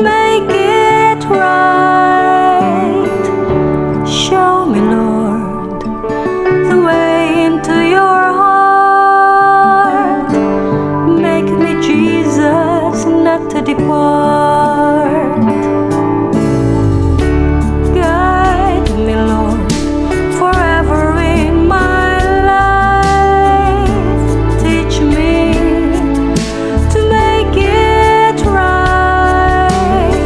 make it right. Show me, Lord, the way into your heart. Make me, Jesus, not to depart. Guide me, Lord, forever in my life. Teach me to make it right.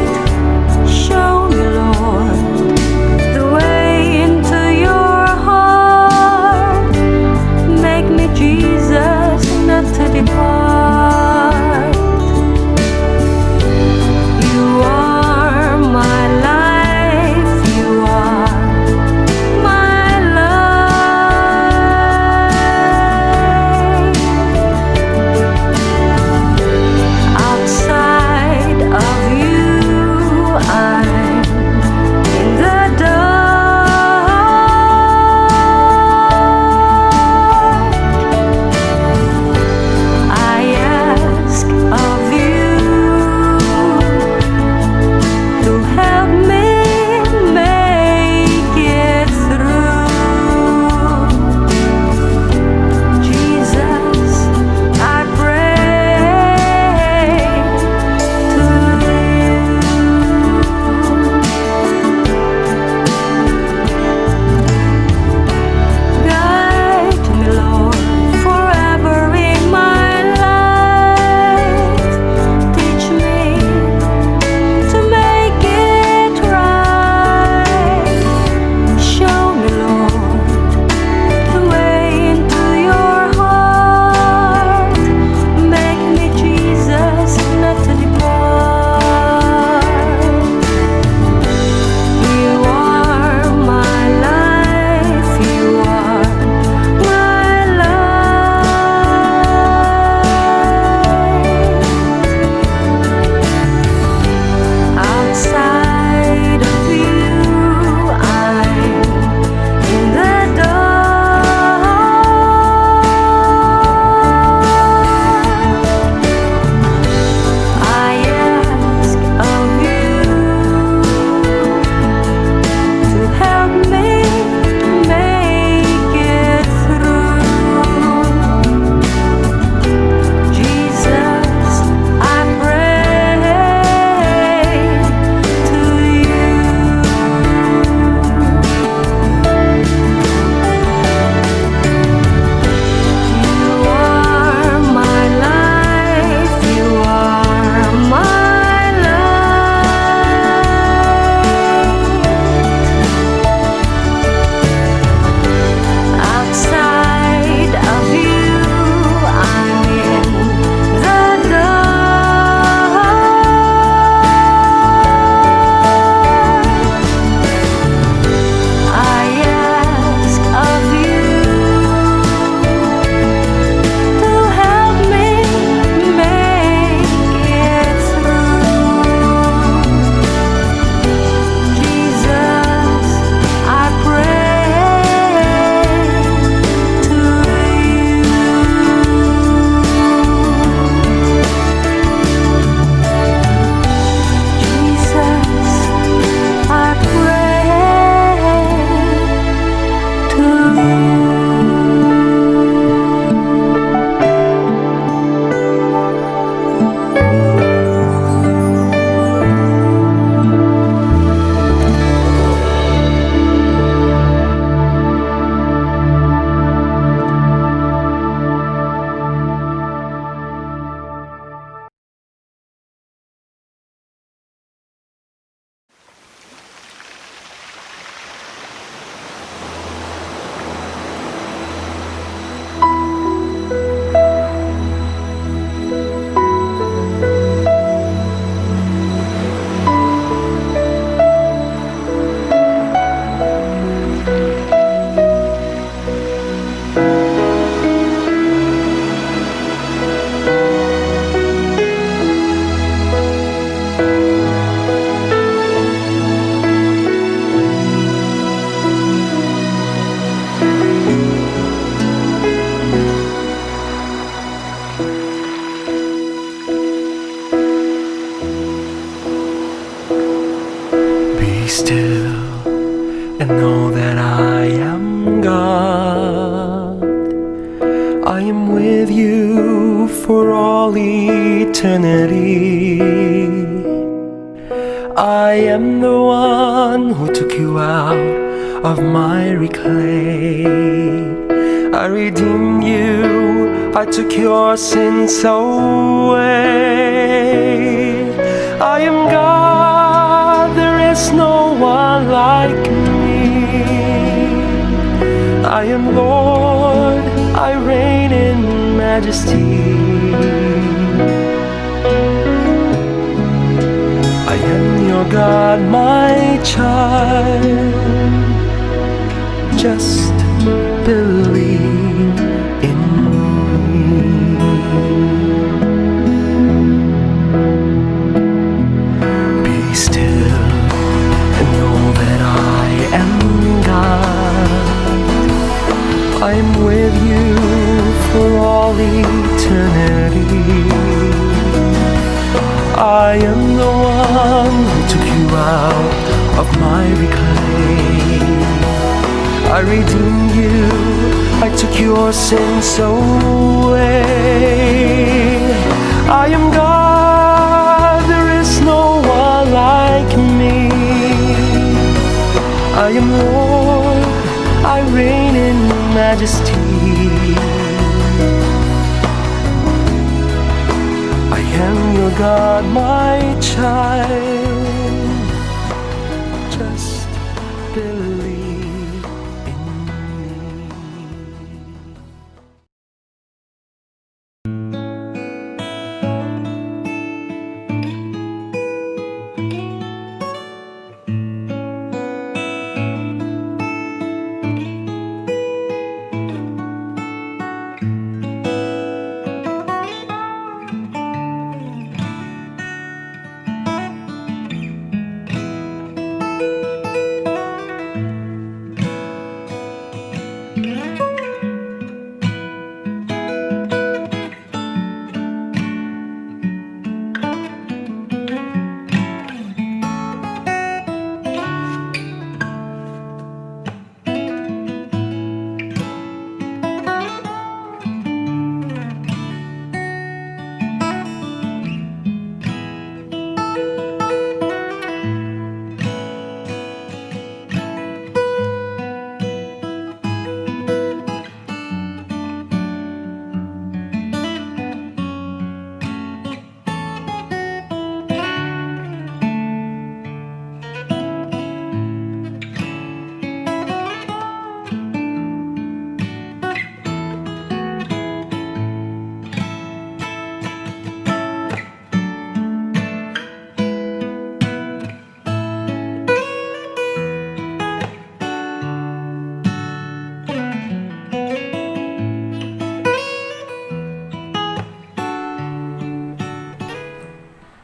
Still and know that I am God. I am with you for all eternity. I am the one who took you out of miry clay. I redeemed you, I took your sins away. I am God, there is no one like me. I am Lord, I reign in majesty. I am your God, my child. Just believe in me. Be still and know that I am God. I'm with you for all eternity. I am the one who took you out of miry clay. I redeemed you, I took your sins away. I am God, there is no one like me. I am Lord, I reign in majesty. I am your God, my child. Just believe in me.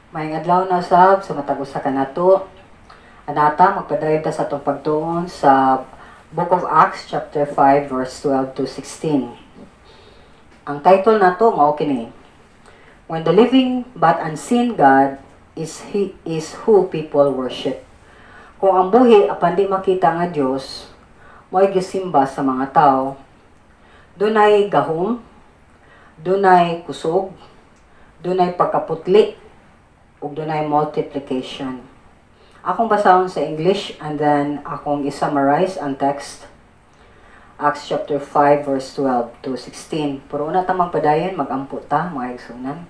Maayong adlaw na usab sa matag usa kanato. Anata, magpadayon ta sa atong pagtuon sa Book of Acts chapter 5 verse 12 to 16. Ang title nato mao kini: When the living but unseen God is he is who people worship. Kung ang buhi apan di makita nga Dios mo'y gisimba sa mga tao, dunay gahom, dunay kusog, dunay pagkaputli, ug dunay multiplication. Akong basahon sa English and then akong i-summarize ang text. Acts chapter 5 verse 12 to 16. Pero una ta magpadayon, magampo ta, mga igsunan.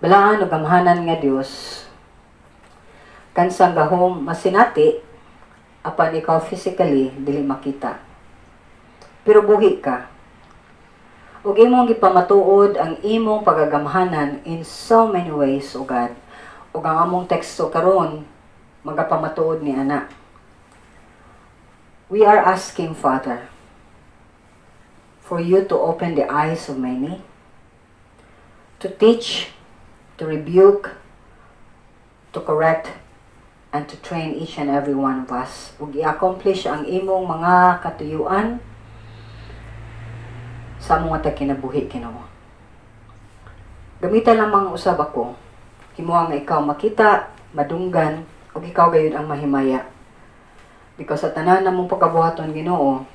Balaan ug gamhanan nga Dios, kansang gahom masinati apan ikaw physically dili makita. Pero buhi ka. Ug imong gipamatuod ang imong pagagamhanan in so many ways, O God. Ug ang among teksto karon magapamatuod ni ana. We are asking, Father, for you to open the eyes of many, to teach, to rebuke, to correct, and to train each and every one of us. Ug i-accomplish ang imong mga katuyuan sa among mga kinabuhi, Ginoo. Gamitan lamang usab ako. Himoa nga ikaw makita, madunggan, Ug ikaw gayud ang mahimaya. Because sa tanan namong pagkabuhaton, Ginoo,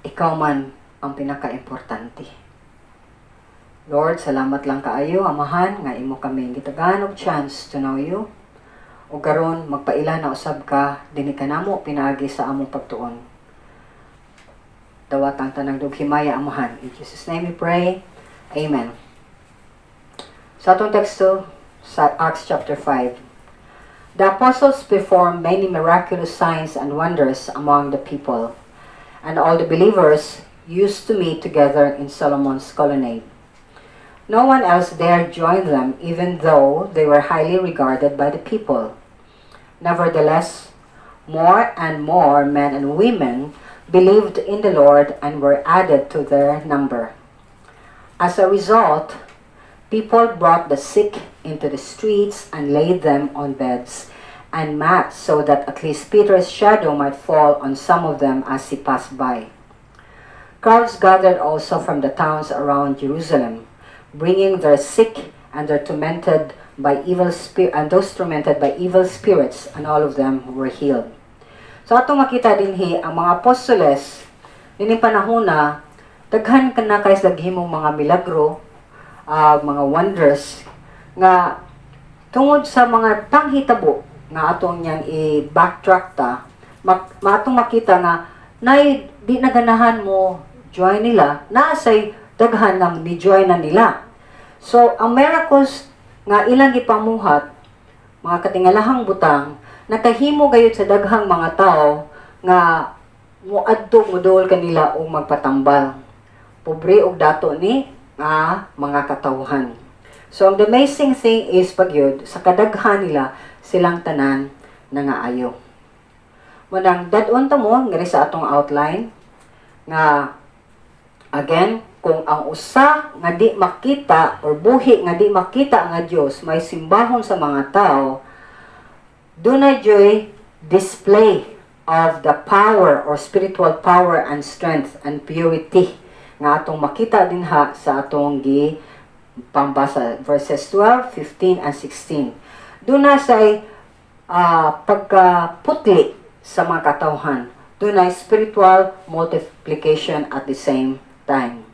ikaw man ang pinaka-importante. Lord, salamat lang kaayo, Amahan, nga imo kami gitagaan og chance to know you. O karon magpaila na usab ka dinhi kanamo pinaagi sa among pagtuon. Dawat ang tanang dug himaya, Amahan. In Jesus' name we pray. Amen. Sa atong teksto sa Acts chapter 5. The apostles performed many miraculous signs and wonders among the people, and all the believers used to meet together in Solomon's Colonnade. No one else dared join them, even though they were highly regarded by the people. Nevertheless, more and more men and women believed in the Lord and were added to their number. As a result, people brought the sick into the streets and laid them on beds and mats so that at least Peter's shadow might fall on some of them as he passed by. Crowds gathered also from the towns around Jerusalem, bringing their sick and their tormented by evil spirit and those tormented by evil spirits, and all of them were healed. So atong makita dinhi ang mga apostoles nining panahon na daghan ka na kay sa naghimong mga milagro, mga wonders nga tungod sa mga panghitabo nga atong niyang i-backtrack ta maatong makita nga nay di naganahan mo join nila, naasay daghan nga ni join na nila. So ang miracles nga ilang gipamuhat, mga katingalahang butang, nakahimo gayud sa daghang mga tao nga moadto, moduol kanila og magpatambal, pobre og dato ni nga mga katawhan. So ang the amazing thing is pagyud sa kadaghan nila, silang tanan nangaayo. Manang dad-on ta mo ngari sa atong outline nga again, kung ang usa nga di makita or buhi nga di makita nga Dios may simbahon sa mga tao, dunay joy display of the power or spiritual power and strength and purity nga atong makita dinha sa atong gi pambasa, verses 12, 15 and 16. Duna say pagkaputli sa mga katawhan. Dunay spiritual multiplication at the same time.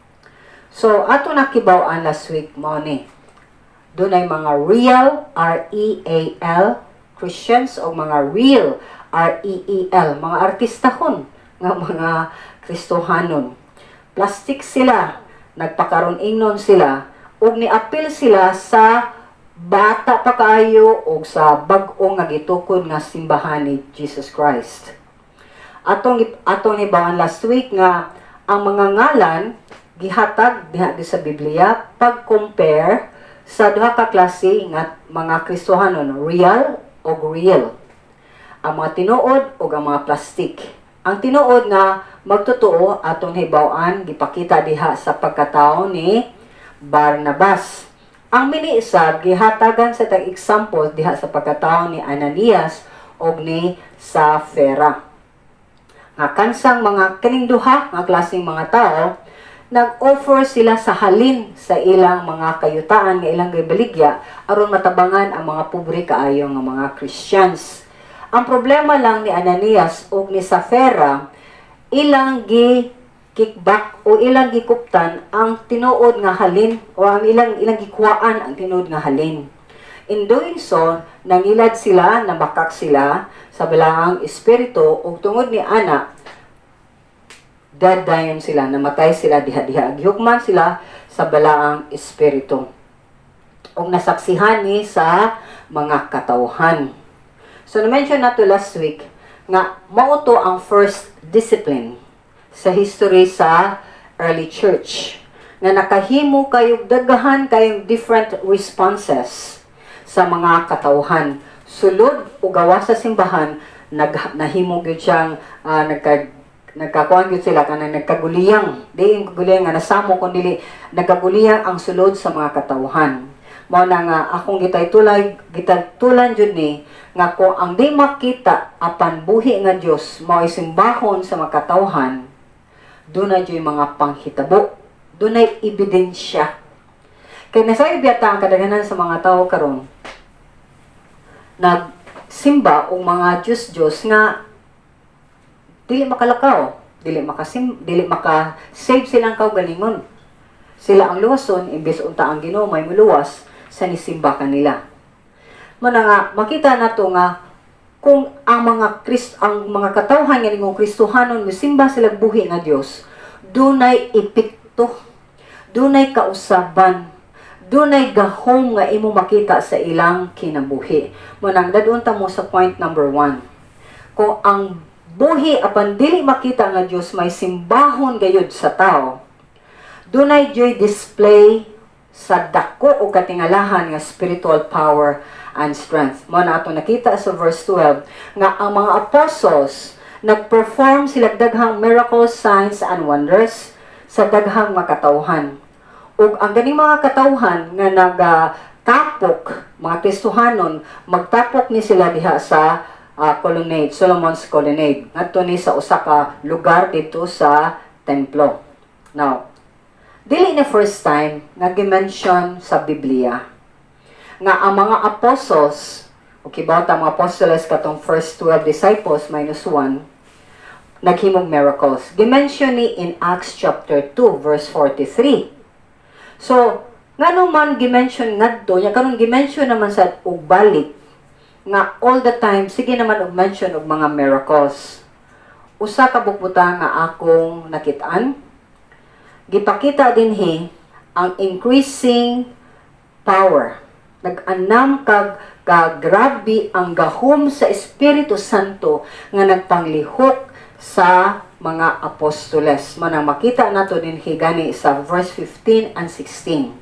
So ato nakibaw-an last week mao ni dunay mga real, R-E-A-L, Christians o mga reel, R-E-E-L, mga artistahon nga mga Kristohanon. Plastic sila, nagpakaron ingnon sila ug niapil sila sa bata pa kaayo og sa bag-o nga gitukod nga simbahan ni Jesus Christ. Atong nibawan last week nga ang mga ngalan gihatag diha di sa Biblia pag-compare sa duha ka klase nga mga Kristohanon, real o reel. Ang mga tinuod o ang mga plastic. Ang tinuod nga magtotoo, atong hibaw-an, gipakita diha sa pagkatao ni Barnabas. Ang mini-isab gihatagan sa tag example diha sa pagkatao ni Ananias og ni Safira. Nga kansang mga kining duha nga klaseng mga tao, nag-offer sila sa halin sa ilang mga kayutaan nga ilang gibaligya aron matabangan ang mga pobre kaayo nga mga Christians. Ang problema lang ni Ananias ug ni Safira, ilang gi kickback o ilang gikuptan ang tinuod nga halin o ang ilang ilang gikuhaan ang tinuod nga halin. In doing so, nangilad sila, nabakak sila sa balaang espiritu ug tungod ni ana dead dayon sila, namatay sila diha-diha. Gihukman sila sa balaang espiritu. Ug nasaksihan ni sa mga katawhan. So na-mention nato last week nga mao to ang first discipline sa history sa early church nga nakahimo kayog daghan kayong different responses sa mga katawhan sulod o gawas sa simbahan. Nahimo gyud siyang nagkakuan gyud sila, kanang nagkaguliyang, di yung kaguliyang nga nasamo kun dili nagkaguliyang ang sulod sa mga katawhan. Mao na nga akong gitaytulay gitatulan jud ni nga kung ang di makita apan buhi nga Dios mao simbahon sa mga katawhan, dunay jud mga panghitabo, dunay ebidensya. Kay nasayod biyata ang kadaghanan sa mga tao karon nag simba og mga Diyos-Diyos nga dili makalakaw, dili maka save silang kaugalingon. Sila ang luwason imbes unta ang Ginoo may muluwas sa nisimba kanila. Mao na nga makita nato nga kung ang mga katawhan nga ningong Kristohanon misimba sila buhi nga Dios, dunay epekto, dunay kausaban, dunay gahom nga imo makita sa ilang kinabuhi. Mao nang dad-on ta mo sa point number 1. Kung ang buhi apan dili makita nga Dios may simbahon gayud sa tao, dunay joy display sa dako o katingalahan nga spiritual power and strength. Mao na ato nakita sa verse 12 nga ang mga apostles nag-perform sila daghang miracles, signs and wonders sa daghang makatawhan. Ug ang ganing mga katawhan nga nagatapok, mga Kristohanon, magtapok ni sila diha sa colonnade, Solomon's Colonnade. Ngadto ni sa usa ka lugar dito sa templo. Now, dili na first time nga gi-mention sa Biblia nga ang mga apostles, okay ba, ang mga apostles katong first 12 disciples minus 1, naghimog miracles. Gi-mention ni in Acts chapter 2 verse 43. So, ngano man gi-mention ngadto, nya karon gi-mention naman sa og balik nga all the time sige naman og mention og mga miracles. Usa ka bukbuta nga akong nakit-an, gipakita dinhi ang increasing power. Nag-anam kag kagrabe ang gahom sa Espiritu Santo nga nagpanglihok sa mga apostoles. Manang makita nato dinhi gani sa verse 15 and 16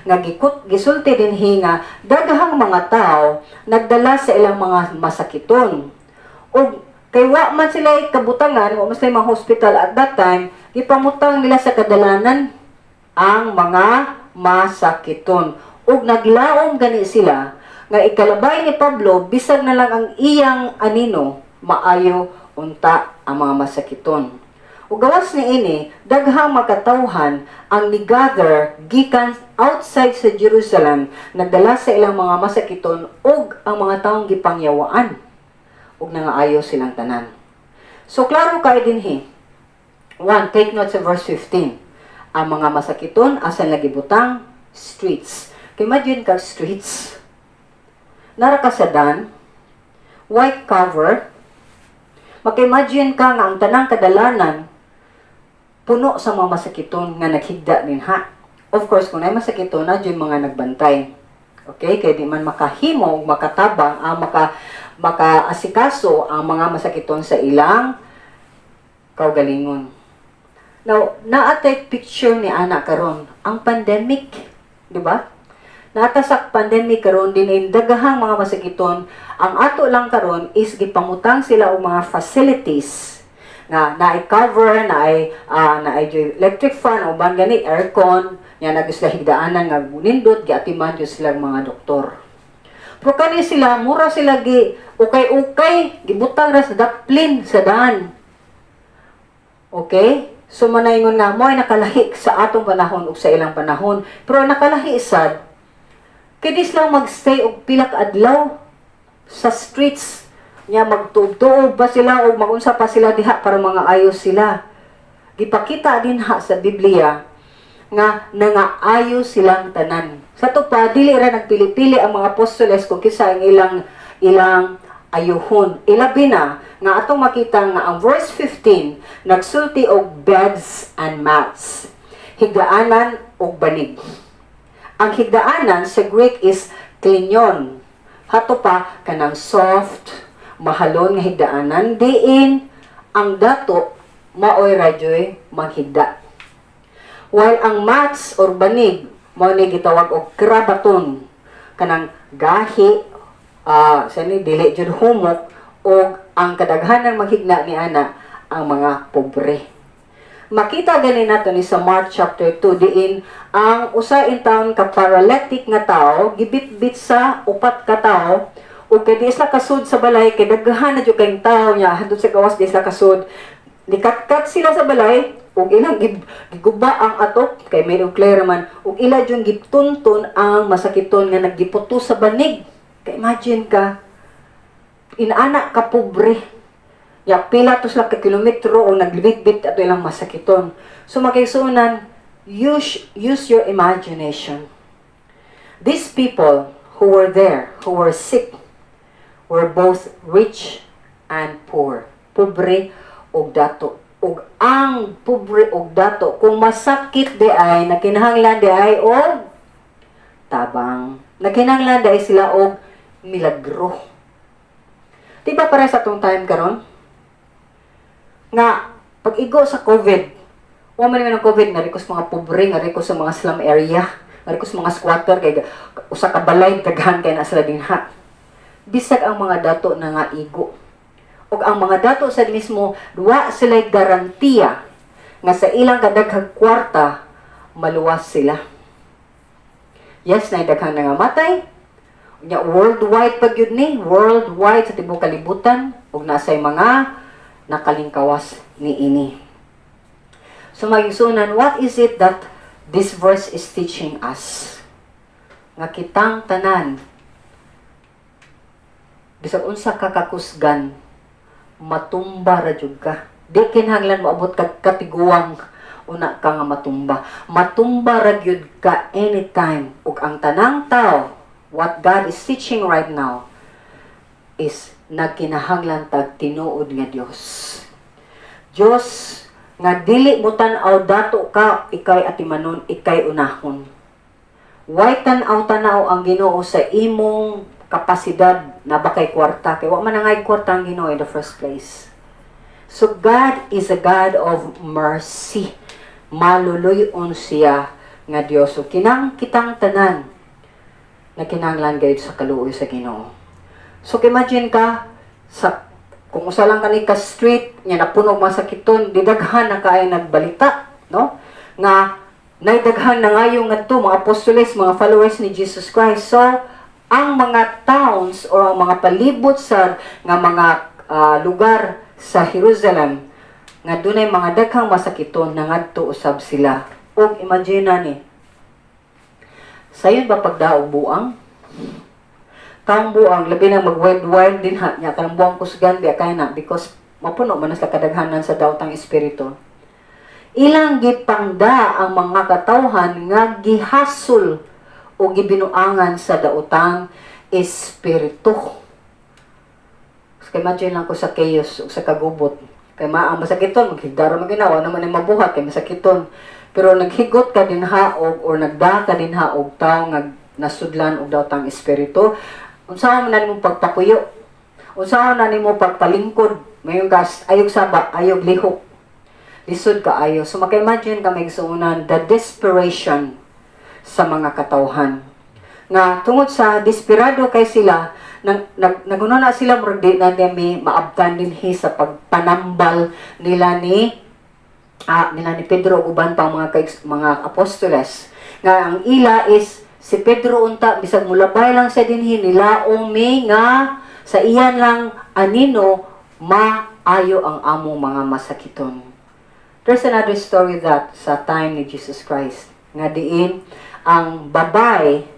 nga gisulti dinhi nga daghang mga tao nagdala sa ilang mga masakiton. Ug kay wa man sila kabutangan, wa man sila mga hospital at that time, gipamutang nila sa kadalanan ang mga masakiton. Ug naglaom gani sila nga ikalabay ni Pablo bisag na lang ang iyang anino, maayo unta ang mga masakiton. Ug gawas niini, daghang makatawhan ang ni-gather gikan outside sa Jerusalem, nagdala sa ilang mga masakiton ug ang mga taong gipangyawaan ug nangaayo silang tanan. So klaro kay dinhi. One, take note sa verse 15. Ang mga masakiton asa lagi butang? Streets. Kay imagine ka, streets. Nara ka sa dan, white cover. Maka-imagine ka nga ang tanang kadalanan puno sa mga masakiton nga naghigda din ha. Of course, kung naay masakiton na dyan mga nagbantay. Okay? Kaya di man makahimo, makatabang, ang makaasikaso ang mga masakiton sa ilang kaugalingon. Now, naatay picture ni ana karon ang pandemic, di ba? Naa ta sa pandemic karon din in daghang mga masakiton. Ang ato lang karon is gipamutang sila og mga facilities nga naay cover, naay electric fan o ban gani aircon, nya na sila higdaanan nga nindot, giatiman jud sila mga doktor. Pero kani sila, mura sila gi ukay-ukay, gibutang ra sa daplin sa daan. Okay? So manaingon nga mo ay nakalahi sa atong panahon ug sa ilang panahon. Pero nakalahi sad kay di sila magstay og pila ka adlaw sa streets nya, magtuob-tuob pa sila o magunsa pa sila diha para mga ayos sila. Gipakita din ha sa Biblia nga nangaayo silang tanan. Sa to pa, dili ra nagpili-pili ang mga apostoles kung kinsa ang ilang ilang ayuhon. Ilabi na nga atong makita nga ang verse 15 nagsulti og beds and mats. Higdaanan og banig. Ang higdaanan sa Greek is klinion. Hato pa kanang soft, mahalon nga higdaanan diin ang dato maoy radyoy manghigda. While ang mats or banig mao ni gitawag og krabaton, kanang gahi sa ni dili jud humok, og ang kadaghanan maghigna ni ana ang mga pobre. Makita gani nato ni sa Mark chapter 2 diin ang usa in town ka paralytic nga tao gibitbit sa upat ka tawo, ug kay di sila kasud sa balay kay daghan na jud kayong tao nya handot sa gawas di sila kasud, nikatkat sila sa balay ug ilang giguba ang atok kay may clear man, ug ila jud gitunton ang masakiton nga naggiputo sa banig. Kay imagine ka. Inana ka pobre. Ya pila to sila ka kilometro o naglibit-bit ato ilang masakiton. So, mga kaigsuonan, use your imagination. These people who were there, who were sick, were both rich and poor. Pobre og dato. Ug ang pobre og dato, kung masakit di ay, nakinahanglan di ay og tabang. Nakinahanglan di ay sila og milagro. Di ba para sa atong time karon? Nga pag-igo sa COVID, wa man ng COVID nga sa mga pobre, nga sa mga slum area, nga sa mga squatter kay usa ka balay, daghan kay na sila dinha. Bisag ang mga dato na nga igo. Ug ang mga dato sa mismo, wa sila garantiya nga sa ilang kadaghang kwarta maluwas sila. Yes, na daghang nangamatay. Nya worldwide pag yun ni, worldwide sa tibuok kalibutan ug nasay mga nakalingkawas ni ini. So, mga igsuonan, what is it that this verse is teaching us? Nga kitang tanan, bisag unsa ka kakusgan, matumba ra jud ka. Di kinahanglan moabot kag katiguang una ka nga matumba. Matumba ra gyud ka anytime. Ug ang tanang tao, what God is teaching right now is nagkinahanglan tag tinuod nga Dios. Dios nga dili mo tan-aw dato ka, ikay atimanon, ikay unahon. Way tan-aw tanaw ang Ginoo sa imong kapasidad na ba kay kwarta, kay wa man nangay kwarta ang Ginoo in the first place. So God is a God of mercy. Maluluyon siya nga Dios. So kinang kitang tanan na kinahanglan gayud sa kaluoy sa Ginoo. So imagine ka sa kung usa lang kani ka street nya napuno og masakiton, di daghan na kaayo nagbalita, no? Nga naidaghan na ngayon ngadto mga apostoles, mga followers ni Jesus Christ. So ang mga towns or ang mga palibot sa nga mga lugar sa Jerusalem nga dunay mga daghang masakiton, nangadto usab sila. Ug imagine na ni, sayon ba pagdaog buang? Taong buang, labi na mag wild wild din ha nya kanang buang kusgan biya kay na because mapuno man na sa kadaghanan sa daotang espiritu. Ilang gipangda ang mga katawhan nga gihasol o gibinuangan sa daotang espiritu. So, imagine lang ko sa chaos o sa kagubot. Kay maang masakiton, maghigdaro man ginawa naman ay mabuhat kay masakiton. Pero naghigot ka dinha og or nagda ka dinha og tawo nga nasudlan og daotang espiritu, unsa man na nimo pagpakuyo? Unsa man na nimo pagpalingkod? Mayon gas ayog saba, ayog lihok. Lisod kaayo. So maka-imagine ka, mga igsuonan, the desperation sa mga katawhan. Nga tungod sa desperado kay sila, nang naguna na sila murag di na mi maabtan dinhi sa pagpanambal nila ni Pedro ug uban pang mga apostoles. Nga ang ila is si Pedro unta bisag mulabay lang siya dinhi, nilaom mi nga sa iyan lang anino maayo ang among mga masakiton. There's another story that sa time ni Jesus Christ nga diin ang babae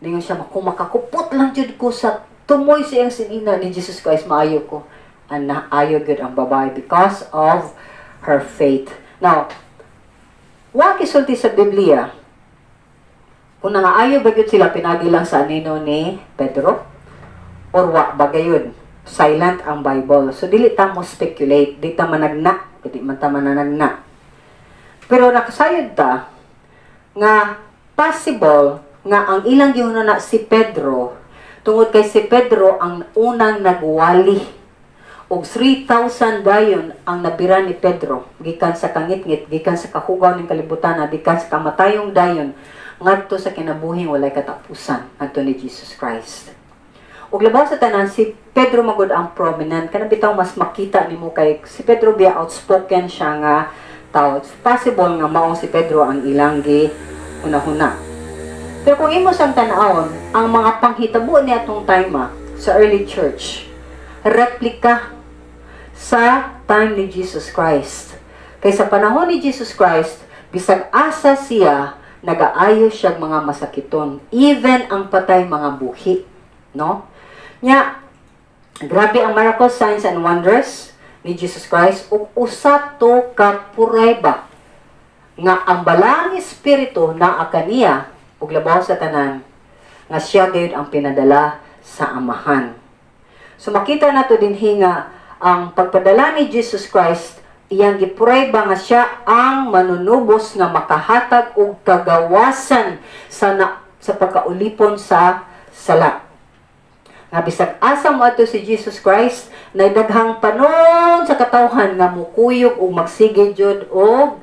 ningon siya, "Kung makakupot lang jud ko sa tumoy sa iyang sinina ni Jesus Christ, maayo ko." And naayo gyud ang babae because of her faith. Now, wa gisulti sa Biblia kung nangaayo ba gyud sila pinagi lang sa anino ni Pedro or wa ba gayud. Silent ang Bible. So dili ta mo speculate, di ta managna, di man ta mananagna. Pero nakasayod ta nga possible nga ang ilang gihuna si Pedro tungod kay si Pedro ang unang nagwali og 3,000 dayon ang nabira ni Pedro gikan sa kangitngit, gikan sa kahugaw ning kalibutan, gikan sa kamatayong dayon ngadto sa kinabuhing walay katapusan ngadto ni Jesus Christ. Ug labaw sa tanan, si Pedro magud ang prominent, kanang bitaw mas makita nimo kay si Pedro biya outspoken siya nga tao. It's possible nga mao si Pedro ang ilang gi hunahuna. Pero kung imo sang tan-awon ang mga panghitabo ni atong time sa early church, replika sa time ni Jesus Christ. Kay sa panahon ni Jesus Christ, bisag asa siya, nagaayo siya mga masakiton, even ang patay mga buhi, no? Nya Grabe ang miracle, signs and wonders ni Jesus Christ ug usa to ka prueba nga ang Balaang Espiritu naa kaniya ug labaw sa tanan nga siya gayud ang pinadala sa Amahan. So makita nato dinhi nga ang pagpadala ni Jesus Christ, iyang giprueba nga siya ang manunubos nga makahatag og kagawasan sa pagkaulipon sa sala. Nga bisag asa moadto si Jesus Christ, na daghang panon sa katawhan nga mukuyog ug magsige jud og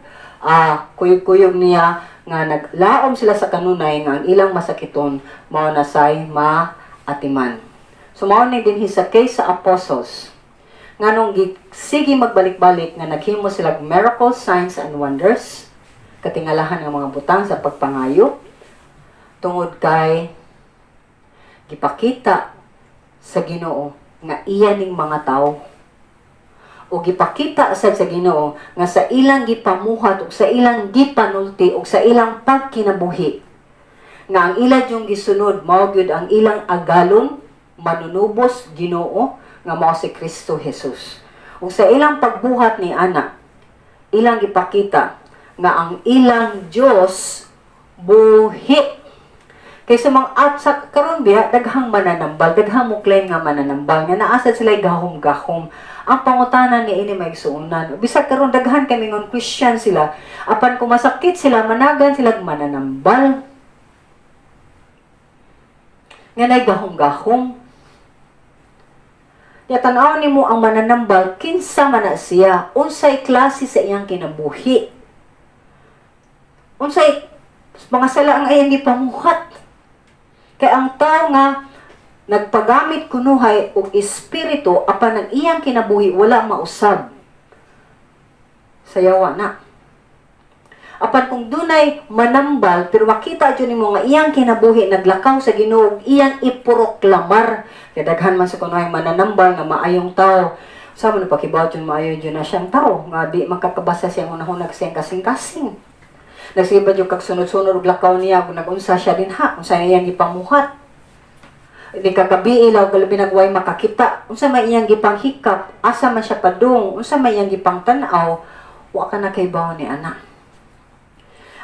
kuyog-kuyog niya, nga naglaom sila sa kanunay nga ang ilang masakiton mao na say maatiman. So mao ni dinhi sa case sa apostles, nganong sige magbalik-balik nga naghimo sila og miracles, signs and wonders, katingalahan nga mga butang sa pagpangayo, tungod kay gipakita sa Ginoo nga iya ning mga tao o gipakita sad sa Ginoo nga sa ilang gipamuhat ug sa ilang gipanulti ug sa ilang pagkinabuhi nga ang ila yung gisunod mao gyud ang ilang agalon, manunubos, Ginoo nga mao si Kristo Jesus. Ug sa ilang pagbuhat ni ana, ilang gipakita nga ang ilang Dios buhi. Kay sa mga at sa karon biya, daghang mananambal, daghang mo claim nga mananambal nga naa sad sila gahom-gahom. Ang pangutana ni ini, mga igsuonan, bisag karon daghan kami ngon Christian sila, apan kung masakit sila, managan sila mananambal nga nay gahom-gahom. Ya, tan-aw nimo ang mananambal, kinsa man na siya, unsay klase sa iyang kinabuhi, unsay mga sala ang iyang gipamuhat. Kay ang tao nga nagpagamit kunuhay og espiritu apan ang iyang kinabuhi wala mausab, sayawa na. Apan kung dunay manambal pero makita jud nimo nga iyang kinabuhi naglakaw sa Ginoo ug iyang iproklamar, kay daghan man sa kunuhay mananambal nga maayong tao. Sa man pakibaw jud maayo jud na siyang tao nga di makakabasa siyang unahuna sa iyang kasing-kasing. Nagsige ba jud kag sunod-sunod og lakaw niya kung nagunsa siya dinha, unsa iyang gipamuhat. Di kagabi ilaw galabi nagway makakita, unsa may iyang gipanghikap, asa man siya padung, unsa may iyang gipangtan-aw, wa ka na kaybaw ni ana.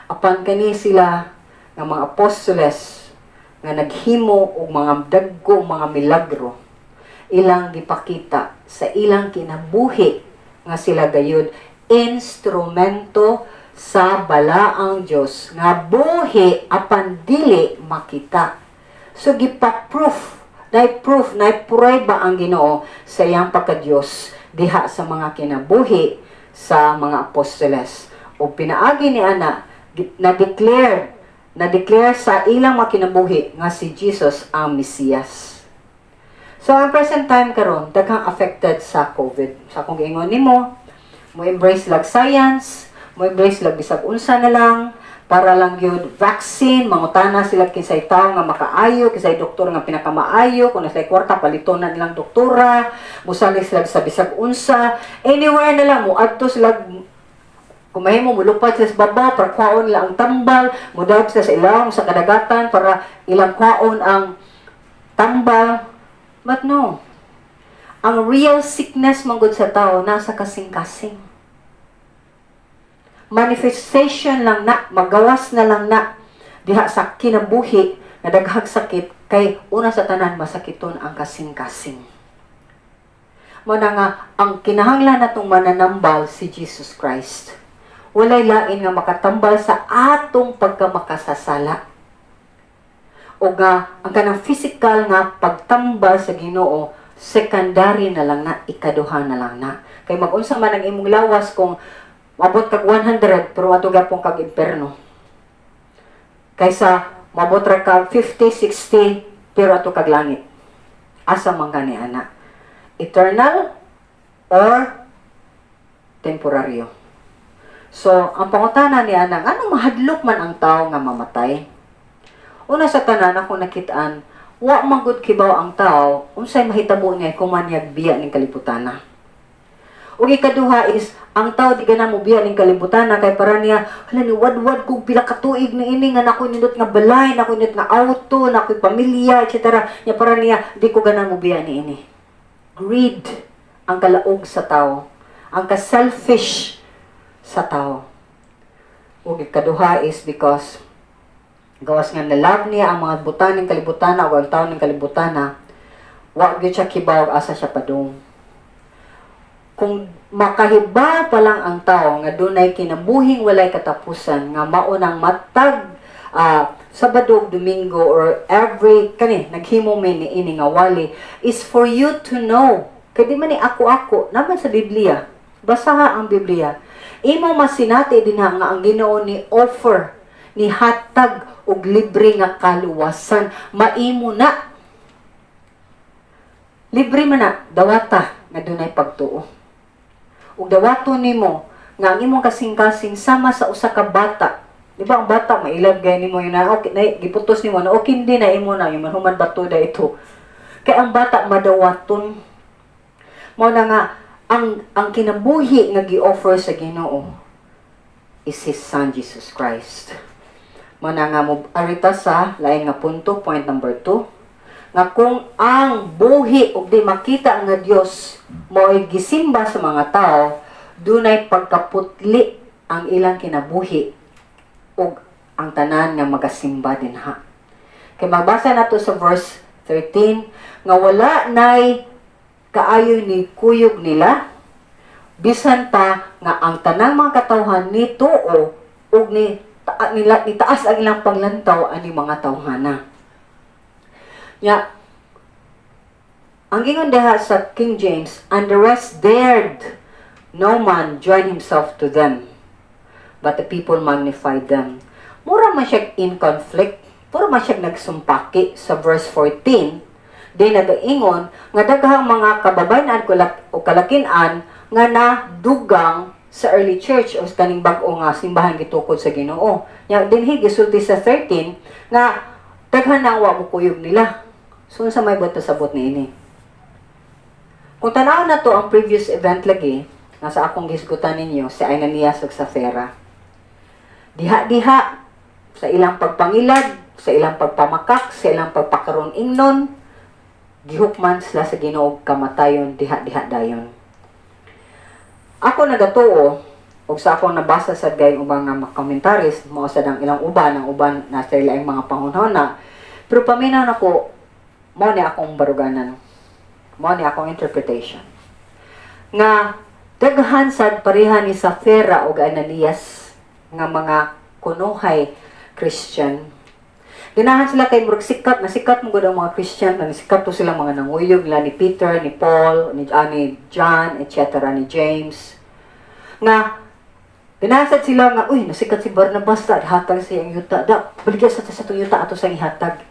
Apan kani sila nga mga apostoles nga naghimo og mga dagko mga milagro, ilang gipakita sa ilang kinabuhi nga sila gayud instrumento sa Balaang Dios nga buhi apan dili makita. So gipa-proof, nay proof, nay prueba ang Ginoo sa iyang pagka-Dios diha sa mga kinabuhi sa mga apostoles. O pinaagi ni ana na-declare sa ilang mga kinabuhi nga si Jesus ang Mesiyas. So ang present time karon, daghang affected sa COVID. Sa akong giingon nimo, mo embrace lag science, mo embrace lag bisag unsa na lang para lang gyud vaccine, mangutana sila kinsay tawo nga makaayo, kinsay doktor nga pinakamaayo, kung nasa kwarta paliton na nilang doktora, musali sila sa bisag unsa, anywhere na lang mo adto sila. Kung mahimo mulupad sila sa baba para kuhaon nila ang tambal, mudaog sila sa ilawom sa kadagatan para ilang kuhaon ang tambal. But no. Ang real sickness manggod sa tao nasa kasing-kasing. Manifestation lang na, magawas na lang na diha sa kinabuhi na daghag sakit kay una sa tanan masakiton ang kasing-kasing. Mo na nga ang kinahanglan natong mananambal si Jesus Christ. Walay lain nga makatambal sa atong pagkamakasasala. O nga ang kanang physical nga pagtambal sa Ginoo, secondary na lang na, ikaduha na lang na. Kay magunsa man ang imong lawas kung mabot kag 100 pero ato gapon kag imperno, kaysa mabot ra kag 50, 60 pero ato kag langit. Asa man gani ana? Eternal or temporaryo? So, ang pangutana ni ana, ano mahadlok man ang tao nga mamatay? Una sa tanan, ako nakitaan, wa man gud kibaw ang tao unsay mahitabo niya kung man biya ning kalibutana. Ug ikaduha is ang tao di gana mo biya ning kalibutana kay para niya, hala, ni wadwad kog pila ka tuig na ini nga nako nindot nga balay, nako nindot nga auto, nako pamilya, etc. Nya para niya, di ko gana mo biya ni ini. Greed ang kalaog sa tao, ang ka-selfish sa tao. Ug ikaduha is because gawas nga na-love niya ang mga butang ng kalibutan o ang tao ng kalibutan, wa gyud siya kibaw asa siya padung. Kung makahibaw pa lang ang tao nga dunay kinabuhing walay katapusan nga mao nang matag Sabado ug Domingo or every kani naghimo mi ni ini nga wali is for you to know, kay di man ni ako-ako naman sa Biblia. Basaha ang Biblia, imo masinati dinha nga ang Ginoo ni offer, ni hatag og libre nga kaluwasan. Maimo na, libre man na, dawata nga dunay pagtuo ug dawaton nimo nga ang imong kasing-kasing sama sa usa ka bata. Di ba ang bata mailab gay nimo yun na okay na giputos nimo na okay hindi na imo na yung manhuman bato da ito, kay ang bata madawaton. Mao na nga ang kinabuhi nga gi-offer sa Ginoo is His Son Jesus Christ. Mao na nga mo arita sa lain nga punto, point number 2, nga kung ang buhi ug di makita nga Dios mo'y gisimba sa mga tao, dunay pagkaputli ang ilang kinabuhi ug ang tanan nga magasimba dinha. Kay magbasa nato sa verse 13 nga wala nay kaayo ni kuyog nila, bisan pa nga ang tanang mga katawhan ni tuo ug ni ta, nila ni taas ang ilang panglantaw ani mga tawhana. Nya ang ingon diha sa King James, "And the rest dared no man join himself to them, but the people magnified them." Mura man siya in conflict, puro man siya nagsumpaki sa verse 14, di nagaingon nga daghang mga kababayen-an o kalakin-an nga nadugang sa early church o sa kaning bag-o nga simbahan gitukod sa Ginoo. Nya dinhi gisulti sa 13 nga daghan na ang wa mo kuyog nila. So unsa may buot pasabot niini? Kung tanaw na to ang previous event lagi, nga sa akong gisgutan ninyo, si Ananias ug Safira. Diha-diha, sa ilang pagpangilad, sa ilang pagpamakak, sa ilang pagpakaron ingnon, gihukman sila sa Ginoo og kamatayon diha-diha dayon. Ako nagatuo og sa akong nabasa sa gayong ubang nga mga commentaries, mao sad ang ilang uban, ang uban nasa ilaing mga panghunahuna. Pero paminaw nako, mao ni akong baruganan. Mao ni akong interpretation. Nga daghan sad pareha ni Safira ug Ananias nga mga kunuhay Christian. Ganahan sila kay murag sikat na sikat mo gud ang mga Christian, na sikat to sila mga nanguyog nila ni Peter, ni Paul, ni John, etc., ni James. Nga ganahan sad sila nga, uy, nasikat si Barnabas ta, hatag sa iyang yuta. Da, baligya sa itong yuta ato sa ihatag.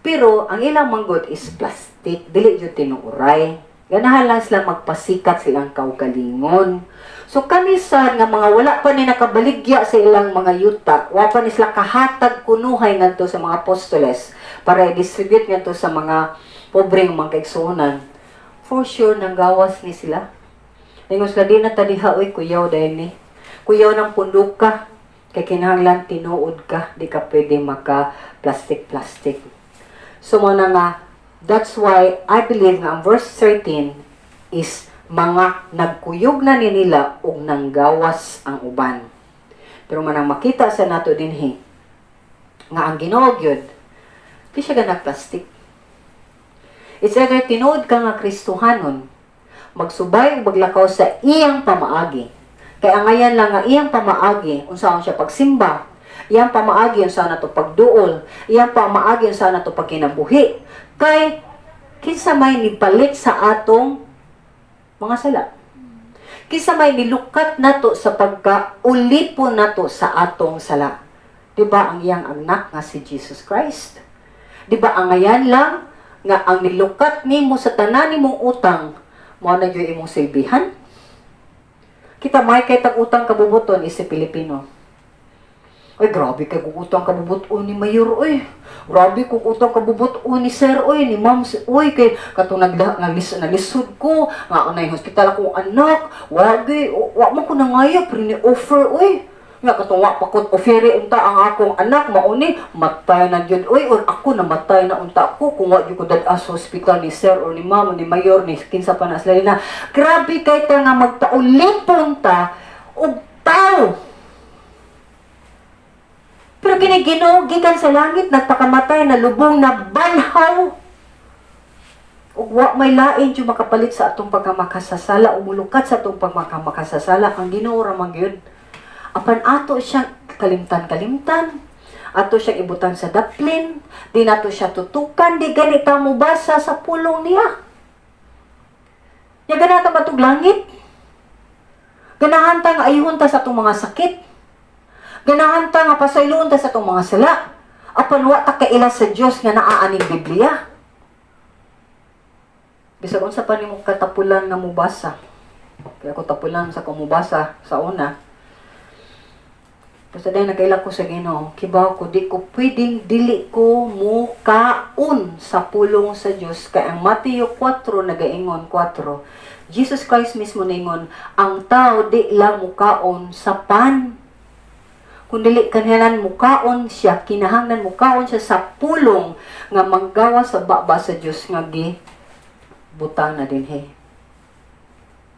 Pero ang ilang manggod is plastic, dili jud tinuoray. Ganahan lang sila magpasikat silang kaugalingon. So kanisan nga mga wala pa ni nakabaligya sa ilang mga yuta, wa pa ni sila kahatag kunuhay ngadto sa mga apostoles para i-distribute ngadto sa mga pobreng mga kaigsuonan. For sure nanggawas ni sila. Ingon sila, "Di na ta diha oy, kuyaw dahil ni. Kuyaw ng pundok ka. Kay kinahanglan tinuod ka, di ka pwede maka plastic plastic." So mo na nga, that's why I believe nga ang verse 13 is mga nagkuyog na ni nila ug nanggawas ang uban. Pero manang makita sa nato dinhi nga ang Ginoo gyud di siya ganag plastic. It's either tinuod ka nga Kristohanon, magsubay ug maglakaw sa iyang pamaagi. Kay angayan lang nga iyang pamaagi unsaon siya pagsimba, iyang pamaagi unsaon nato pagduol, iyang pamaagi unsaon nato pagkinabuhi. Kay kinsa may nipalit sa atong mga sala? Kinsa may nilukat nato sa pagkaulipon nato sa atong sala? Di ba ang iyang anak nga si Jesus Christ? Di ba angayan lang nga ang nilukat nimo sa tanan nimong utang mao na gyud imong silbihan? Kita may kay tag utang kabubuton is si Pilipino. "Ay, grabe kay kung utang kabubuton ni Mayor, oy. Grabe kung utang kabubuton ni Sir, oy, ni Ma'am, oy, kay katong naglisod ko, nga na hospital akong anak, wagi, wa man ko nangayo, pero ni offer, oy." Nga katong wa pa ko ofere unta ang akong anak, mauni matay na gyud oy, or ako namatay na unta ko kung wa gyud ko dad sa hospital ni sir or ni ma'am or ni mayor, ni kinsa pa na sila na. Grabe kay ta nga magpaulipon ta og tao. Pero kini Ginoo gikan sa langit, nagpakamatay, nalubong, na banhaw. Ug wa may lain jud makapalit sa atong pagkamakasasala o mulukat sa atong pagkamakasasala, ang Ginoo ra man gyud. Apan ato siyang kalimtan-kalimtan. Ato siyang ibutan sa daplin, di nato siya tutukan, di ganita mo basa sa pulong niya. Nya ganahan ta matug langit. Ganahan ta nga ayuhon ta sa atong mga sakit. Ganahan ta nga pasayloon ta sa atong mga sala. Apan wa ta kaila sa Dios nga naa aning Biblia. Bisag unsa pa nimo katapulan nga mubasa. Kaya ako tapulan sa kumubasa sa una. Basta dahil nakaila ko sa Ginoo, kibaw ko di ko pwedeng dili ko mukaon sa pulong sa Dios, kay ang Mateo 4 nagaingon 4. Jesus Christ mismo ningon, ang tao di lang mukaon sa pan, kun dili kinahanglan mukaon siya, kinahanglan mukaon siya sa pulong nga manggawa sa baba sa Dios nga gi butang na dinhi.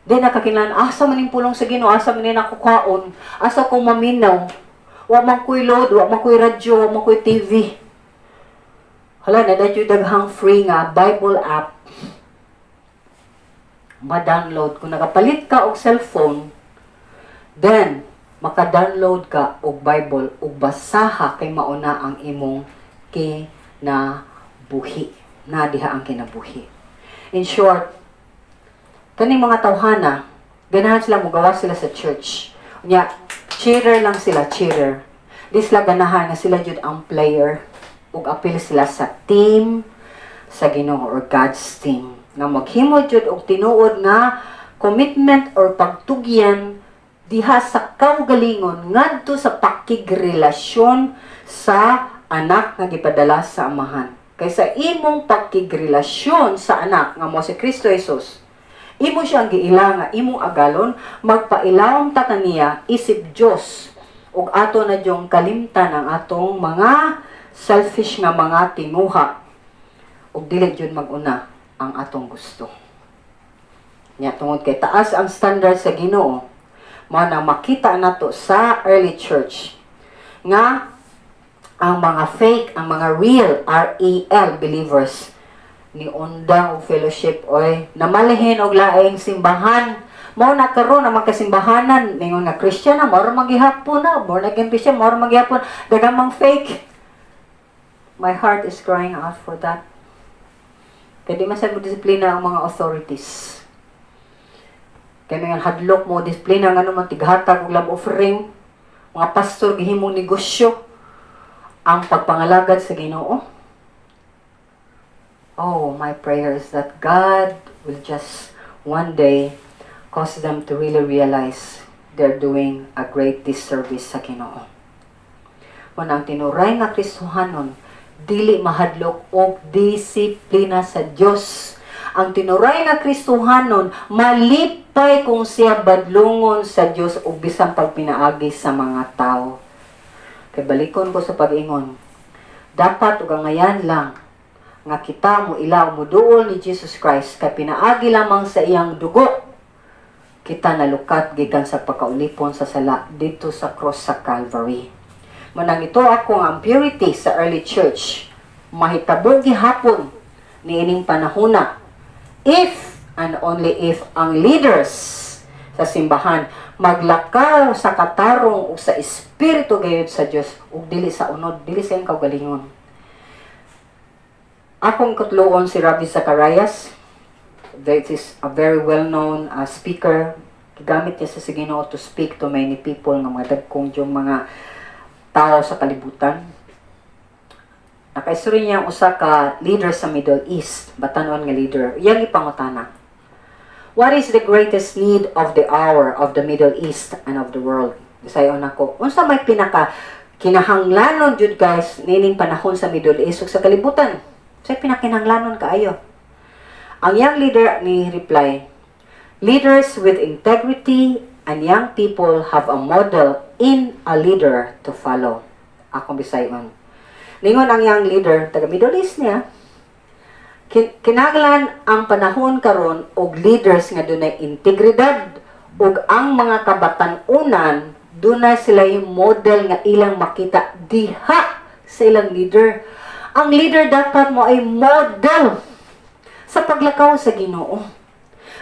Di na kakinahanglan, asa man ning pulong sa Ginoo, asa man ni ako kaon, asa ko maminaw? Wa man ko'y load, wa man ko'y radyo, wa man ko'y TV. Hala, na dayon daghang free nga Bible app ma-download. Kung nakapalit ka og cellphone, then maka-download ka og Bible ug basaha kay mauna ang imong kinabuhi. Na diha ang kinabuhi. In short, kaning mga tawhana, ganahan sila mugawa sila sa church. Unya, cheerer lang sila, cheerer. Di sila ganahan nga sila jud ang player ug apil sila sa team sa Ginoo or God's team. Nga maghimo jud og tinuod nga commitment or pagtugyan diha sa kaugalingon ngadto sa pakigrelasyon sa anak nga gipadala sa Amahan. Kay sa imong pakigrelasyon sa anak nga mo si Kristo Jesus, imo siyang giila nga imong agalon, magpailawom ta kaniya isip Dios ug ato na diyong kalimtan ang atong mga selfish nga mga tinguha ug dili jud mag-una ang atong gusto. Nya tungod kay taas ang standard sa Ginoo, mao nang makita nato sa early church nga ang mga fake, ang mga real REL believers ni undang og fellowship oy, namalihin og laing simbahan. Mao na karon ang mga kasimbahanan ningon nga Christian na, mao ra magihapon na born again Christian, mao ra magihapon daghang mang fake. My heart is crying out for that, kay di man sa mo disiplina ang mga authorities, kay mga hadlok mo disiplina ngano man tighatag og love offering. Mga pastor gihimong negosyo ang pagpangalagad sa Ginoo. Oh, my prayer is that God will just one day cause them to really realize they're doing a great disservice sa Ginoo. Kung ang tinuray nga Kristohanon, dili mahadlok og disiplina sa Dios. Ang tinuray nga Kristohanon, malipay kung siya badlungon sa Dios ug bisan pagpinaagi sa mga tao. Kay balikon ko sa pag-ingon, dapat ug angayan lang nga kita mo ilaw mo duol ni Jesus Christ, kay pinaagi lamang sa iyang dugo kita nalukat gikan sa pagkaulipon sa sala dito sa cross sa Calvary. Manang ito ako nga ang purity sa early church mahitabo gihapon niining panahona if and only if ang leaders sa simbahan maglakaw sa katarong ug sa espiritu gayud sa Dios ug dili sa unod, dili sa iyang kaugalingon. Akong kutluon si Ravi Zacharias. That is a very well-known speaker. Gigamit niya sa Ginoo to speak to many people nga mga dagkong yung mga tao sa kalibutan. Nakaistorya niya ang usa ka leader sa Middle East, batanon nga leader. Iyang ipangutana, "What is the greatest need of the hour of the Middle East and of the world?" Bisayon nako. Unsa may pinaka kinahanglanon jud, guys, nining panahon sa Middle East ug sa kalibutan? Sa pinakinahanglanon kaayo. Ang young leader ni reply, "Leaders with integrity And young people have a model in a leader to follow. Akong bisayon. Ningon ang young leader, taga Middle East niya, kinahanglan ang panahon karon og leaders nga dunay integridad ug ang mga kabatan-unan dunay sila yung model nga ilang makita diha sa ilang leader. Ang leader dapat mo ay model sa paglakaw sa Ginoo.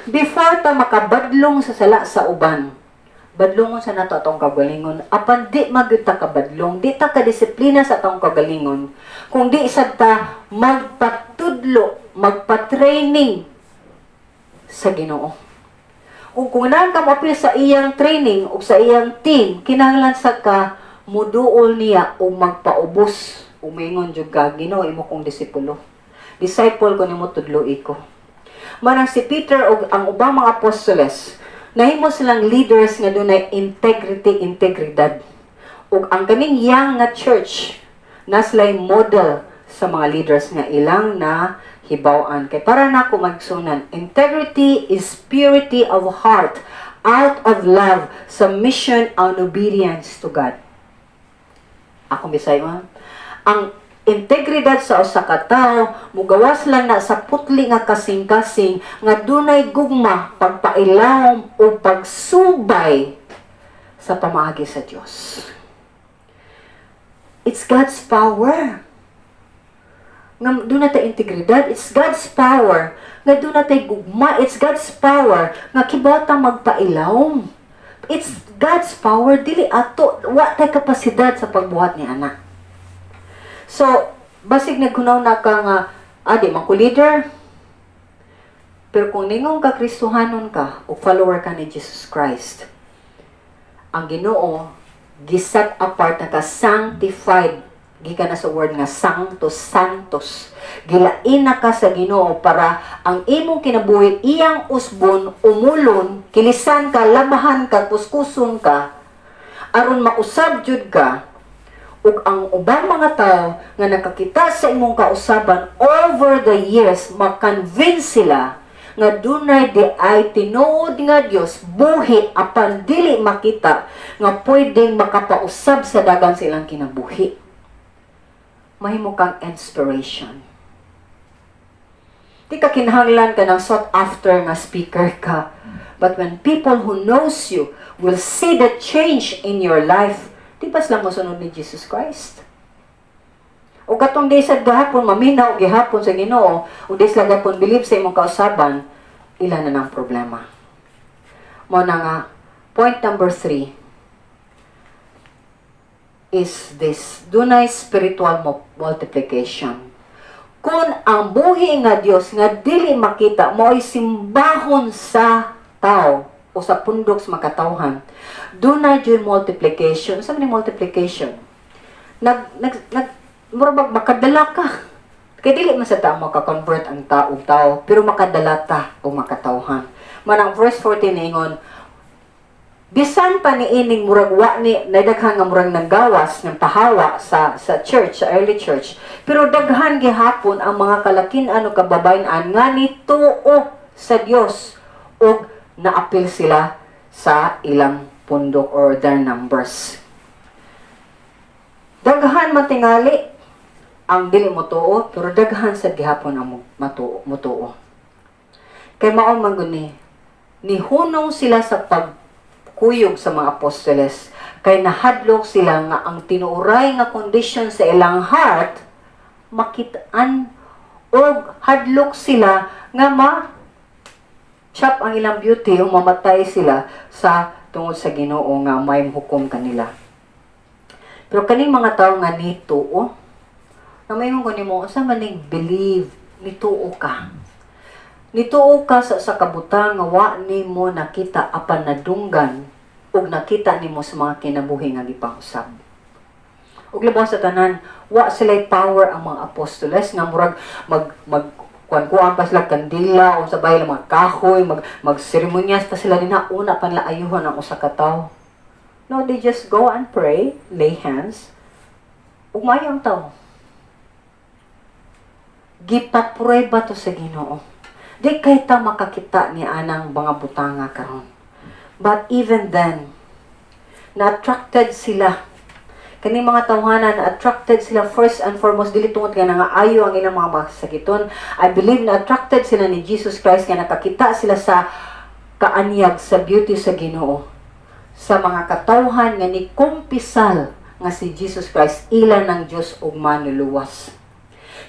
Before ta makabadlong sa sala sa uban, badlongon sa nato atong kagalingon. Apan di magyud ta kabadlong, di ta kadisiplina sa atong kagalingon kung di sad ta magpatudlo, magpa-training sa Ginoo. Kung naan ka moapil sa iyang training o sa iyang team, kinahanglan sa ka muduol niya o magpaubos. Umingon jud ka, "Ginoo, imo kong disipulo. Disciple ko nimo, tudloi ko." Manang si Peter ug ang ubang mga apostoles, nahimo silang leaders nga dunay integrity, integridad. Ug ang kaning young nga church, na sila'y model sa mga leaders nga ilang na hibaw-an. Kay para nako, magsunan, integrity is purity of heart out of love, submission and obedience to God. Akong bisayon, ang integridad sa usa ka tawo mugawas lang na sa putli nga kasing-kasing nga dunay gugma, pagpailawom o pagsubay sa pamaagi sa Dios. It's God's power nga duna tay integridad. It's God's power nga duna tay gugma. It's God's power nga kibaw ta magpailawom. It's God's power, dili ato. Wa tay kapasidad sa pagbuhat ni ana. So, basig naghunaw na ka nga, "Ah, di man ko leader." Pero kung ningon ka Kristohanon ka o follower ka ni Jesus Christ, ang Ginoo giset apart na ka, sanctified gikan na sa word nga sanctus, santos. Gilain na ka sa Ginoo para ang imong kinabuhi iyang usbon, umulon, kilisan ka, labahan ka, kuskuson ka, aron mausab jud ka ug ang ubang mga tao nga nakakita sa imong kausaban over the years, ma-convince sila nga dunay di ay tinuod nga Dios, buhi apan dili makita, nga pwedeng makapausab sa dagan sa ilang kinabuhi. Mahimo kang inspiration. Di ka kinahanglan ka ng sought after nga speaker ka, but when people who knows you will see the change in your life, di ba sila mosunod ni Jesus Christ? O katong di sa gahapon maminaw gihapon sa Ginoo o di sila gahapon believe sa imong kausaban, ila na ng problema. Mo na nga, point number 3 is this: dunay spiritual multiplication. Kung ang buhi nga Dios nga dili makita mo'y simbahon sa tao o sa pundok sa makatawhan, dunay jud multiplication. Sa man multiplication? Nag nag nag mura bag makadala ka. Kay dili man sa tao maka-convert ang tao og tao, pero makadala ta o makatawhan. Manang verse 14 ingon, bisan pa ni ining murag wa ni nadaghan nga murag nanggawas ng pahawa sa church, sa early church, pero daghan gihapon ang mga kalakin-an o kababayen-an nga nituo sa Dios ug naapil sila sa ilang pundok or their numbers. Daghan matingali ang dili motuo, pero daghan sa gihapon ang matuo motuo. Kay mao man gud ni nihunong sila sa pagkuyog sa mga apostoles kay nahadlok sila nga ang tinuoray nga condition sa ilang heart makitaan og hadlok sila nga ma chop ang ilang beauty o mamatay sila sa tungod sa Ginoo nga may hukom kanila. Pero kaning mga tao nga nituo, na mayngon ko nimo, unsa man ning believe, nituo ka. Nituo ka sa kabutang nga wa nimo nakita apan nadunggan ug nakita nimo sa mga kinabuhi nga gipangusab. Ug labaw sa tanan, wa sila'y power ang mga apostoles nga murag mag mag kuan-kuan pa sila kandila o sa bahay mga kahoy, mag magseremonyas pa sila nina una pa nila ayuhan ang usa ka tawo. No, they just go and pray, lay hands, ug maayo ang tao. Gipaprueba to sa Ginoo. Di kay ta makakita ni anang mga butanga karon. But even then, na-attracted sila. Kani mga tawhana, na-attracted sila first and foremost, dili tungod nga nangaayo ang ilang mga masakiton. I believe na attracted sila ni Jesus Christ nga nakakita sila sa kaanyag, sa beauty sa Ginoo. Sa mga katawhan nga ni kumpisal nga si Jesus Christ ila ng Dios ug manluluwas.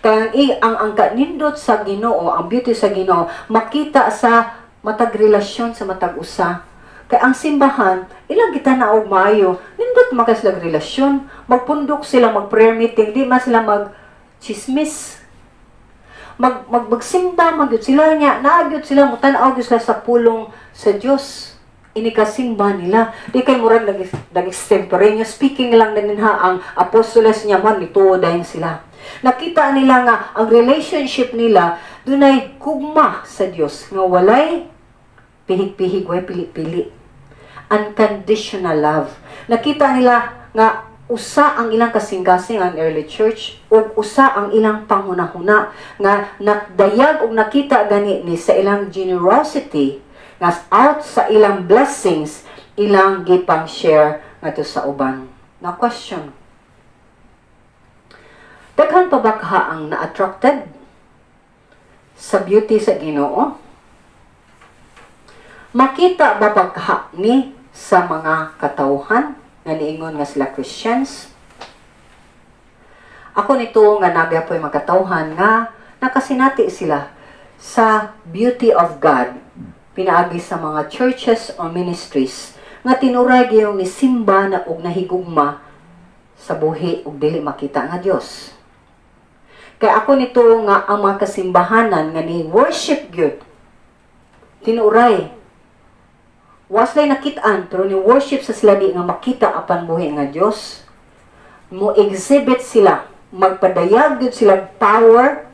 Kaya ang kanindot sa Ginoo, ang beauty sa Ginoo, makita sa matag relasyon sa matag usa. Kay ang simbahan, ilang kita na og maayo, nindot man kay sila relasyon, magpundok sila, mag prayer meeting, di man sila mag chismis. Mag, mag magsimba man gyud sila niya, naa gyud sila, mutan-aw gyud sila sa pulong sa Dios. Inikasimba nila. Di kay murag nag extemporaneous speaking lang na dinha ang apostoles niya man nituo dayon sila. Nakita nila nga ang relationship nila dunay gugma sa Dios nga walay pihig-pihig, way pili-pili. Unconditional love. Nakita nila nga usa ang ilang kasing-kasing ang early church ug usa ang ilang panghunahuna nga nakdayag ug nakita gani ni sa ilang generosity nga out sa ilang blessings ilang gipang share ngadto sa uban. Na question. Daghan pa ba kaha ang na-attracted sa beauty sa Ginoo? Makita ba pagkaha ni sa mga katawhan nga niingon nga sila Christians? Ako nito nga nagya po'y mga katawhan nga nakasinati sila sa beauty of God pinaagi sa mga churches or ministries nga tinuray gayong nisimba na og nahigugma sa buhi ug dili makita nga Dios. Kaya ako nito nga ang mga kasimbahanan nga ni worship gyud tinuray was lay nakitaan pero ni worship sa sila di nga makita apan buhi nga Dios, mo exhibit sila, magpadayag gyud sila power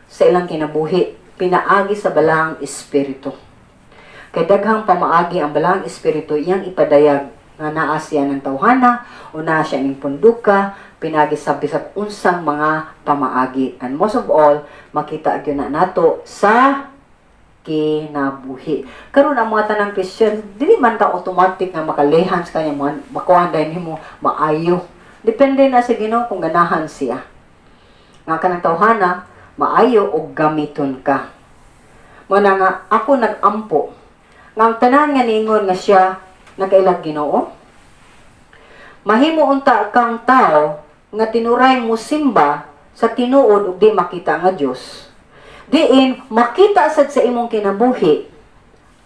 sa ilang kinabuhi pinaagi sa Balaang Espiritu. Kay daghang pamaagi ang Balaang Espiritu iyang ipadayag nga naa siya ng tawhana o naa siya ning punduka pinaagi sa bisag unsang mga pamaagi. And most of all, makita gyud na nato sa kinabuhi. Karon ang mga tanang Christian, dili man ka automatic nga makalehan sa kanya, makuha dahil nimo maayo. Depende na sa Ginoo kung ganahan siya. Nga kanang tawhana, maayo og gamiton ka. Mao na nga ako nag-ampo nga ang tanan nga niingon nga siya nakailag Ginoo. Mahimo unta kang tao nga tinuray mo simba sa tinuod ug di makita nga Dios. Diin makita sad sa imong kinabuhi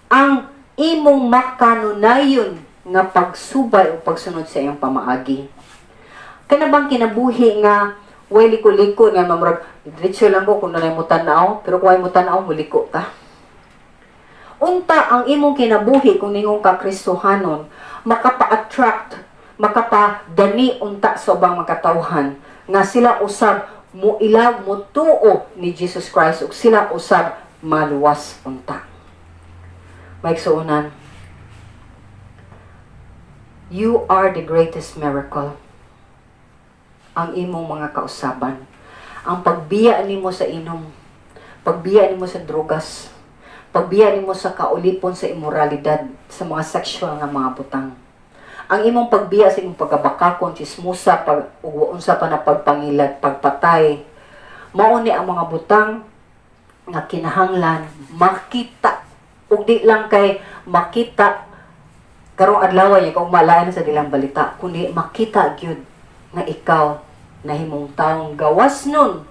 ang imong makanunayon nga pagsubay o pagsunod sa iyong pamaagi. Kana bang kinabuhi nga way liko-liko nga mamurag diretso lang ko kung nanay mo tan-aw, pero kung ay mo tan-aw, muliko ka. Unta ang imong kinabuhi kung ningon ka Kristohanon, makapa-attract, makapadani unta sa ubang mga katawhan nga sila usab mo ilag, mo tuo ni Jesus Christ ug sila usab maluwas unta. Maigsuonan, you are the greatest miracle. Ang imong mga kausaban. Ang pagbiya nimo sa inom, pagbiya nimo sa drugas, pagbiya nimo sa kaulipon sa imoralidad, sa mga sexual nga mga butang. Ang imong pagbiya sa imong pagkabakakon, chismosa, pag ug unsa pa na pagpangilad, pagpatay, mao ni ang mga butang nga kinahanglan makita ug di lang kay makita karong adlaw ay kung malain sa dilang balita, kundi makita gyud nga ikaw nahimong taong gawas nun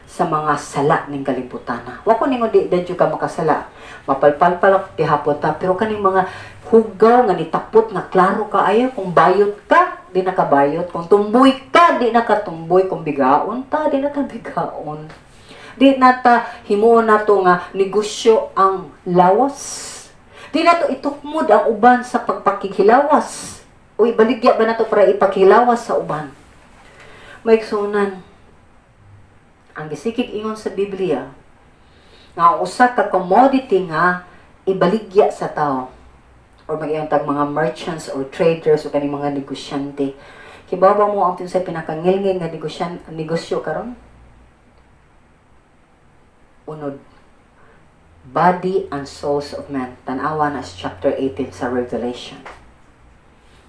sa mga sala ning kalibutan. Wa ko ningon di dadyo ka makasala. Mapalpalpal gihapon ta, pero kaning mga hugaw nga nitapot nga klaro kaayo, kung bayot ka, di nakabayot, kung tumboy ka, di nakatumboy, kung bigaon ta, di na ta bigaon. Di na ta himuon nato nga negosyo ang lawas. Di na to itukmod ang uban sa pagpakighilawas. O ibaligya ba nato para ipaghilawas sa uban? Maigsuonan, ang gisikig ingon sa Biblia nga ang usa ka commodity nga ibaligya sa tao or mag tag mga merchants or traders o kaning mga negosyante. Kibaw ba mo ang sa pinakangilngil nga negosyo karon? Unod. Body and souls of men. Tanawa na sa chapter 18 sa Revelation.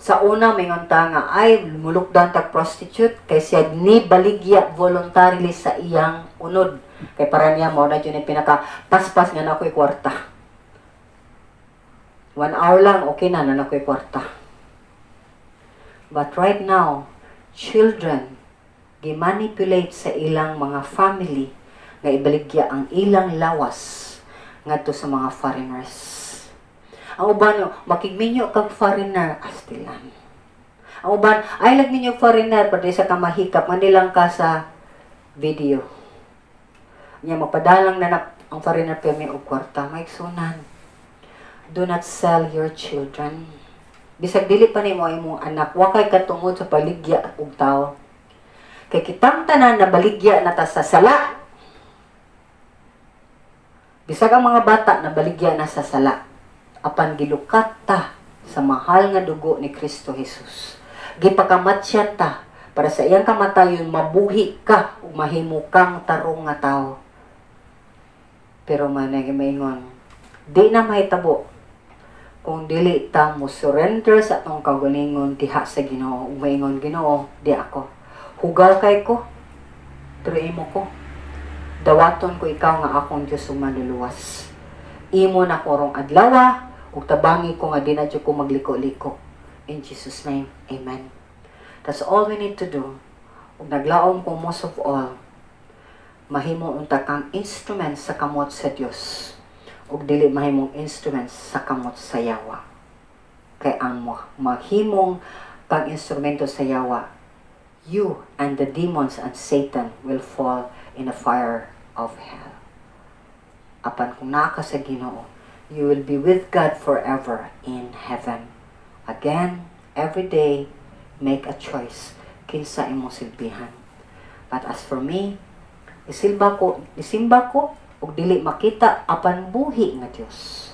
Sa una, mingon ta nga, ay, mulukdan tag prostitute, kay siya ni baligya voluntarily sa iyang unod. Kay para niya, mao na jud yung pinaka paspas nga naa ko'y kwarta. 1 hour lang, okay na, naa ko'y kwarta. But right now, children gimanipulate sa ilang mga family nga ibaligya ang ilang lawas ngadto sa mga foreigners. Ang uban, makigminyo kag foreigner, astilan. Ang uban, ay lagminyo foreigner, pwede sa ka mahikap, manilang ka sa video. Nya magpadalang na ang foreigner pirmi og kwarta, maigsunan. Do not sell your children. Bisag dili pa nimo imong anak, wa kay katungod sa paligya og tao. Kay kitang tanan na baligya na ta sa sala. Bisag ang mga bata na baligya na sa sala. Apan gilukat ta sa mahal nga dugo ni Kristo Jesus. Gipakamatyan ta para sa iyang kamatayon mabuhi ka ug mahimo kang tarong nga tao. Pero manay maingon, di na mahitabo kung dili ta mo surrender sa atong kaugalingon diha sa Ginoo ug maingon, "Ginoo, di ako. Hugaw kay ko, pero imo ko. Dawaton ko ikaw nga akong Dios ug manluluwas. Imo na ko rong adlaw ug tabangi ko nga di na jud ko magliko-liko. In Jesus' name, amen." That's all we need to do. Ug naglaom ko, most of all, mahimo unta kang instrument sa kamot sa Dios ug dili mahimong instrument sa kamot sa yawa. Kay ang mahimong kang instrumento sa yawa, you and the demons and Satan will fall in the fire of hell. Apan kung naa ka sa Ginoo, you will be with God forever in heaven. Again, every day, make a choice kinsa imong silbihan. But as for me, isilba ko, isimba ko ug dili makita apan buhi nga Dios.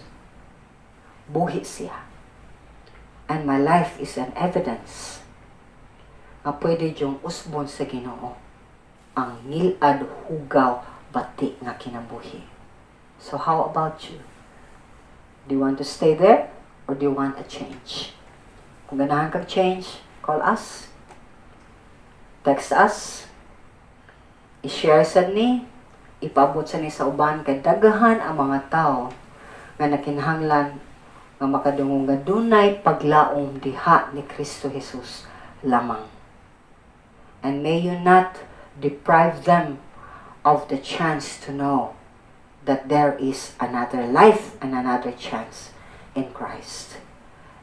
Buhi siya. And my life is an evidence nga pwede yung usbon sa Ginoo ang ngilad, hugaw, bati nga kinabuhi. So how about you? Do you want to stay there or do you want a change? Kung ganahan kag change, call us. Text us. I-share sad ni, ipaabot sa ni sa uban kay daghan ang mga tao nga nakinahanglan nga makadungog nga dunay paglaom diha ni Kristo Jesus lamang. And may you not deprive them of the chance to know that there is another life and another chance in Christ.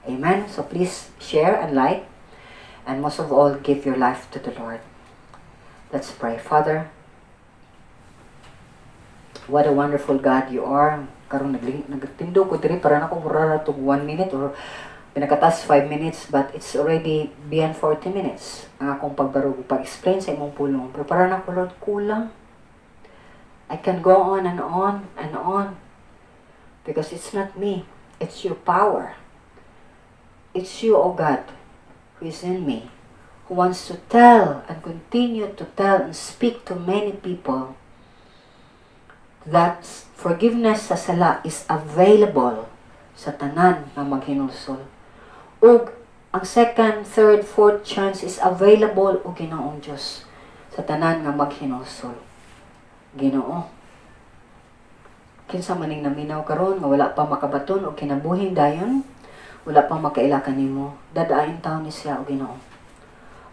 Amen. So please share and like, and most of all, give your life to the Lord. Let's pray. Father, what a wonderful God you are. Karon nagtindog ko diri para nako mura na tog 1 minute or pinakatas 5 minutes, but it's already beyond 40 minutes ang akong pagbarog, pag-explain sa imong pulong. Pero para nako, Lord, kulang. I can go on and on and on because it's not me, it's your power. It's you, O God, who is in me, who wants to tell and continue to tell and speak to many people that forgiveness sa sala is available sa tanan nga maghinulsol. Ug ang second, third, fourth chance is available, o Ginoong Diyos, sa tanan nga maghinulsol. Ginoo, kinsa maning naminaw karon nga wala pa makabaton og kinabuhing dayon, wala pa makaila kanimo, dad-a intawon ni siya, o Ginoo.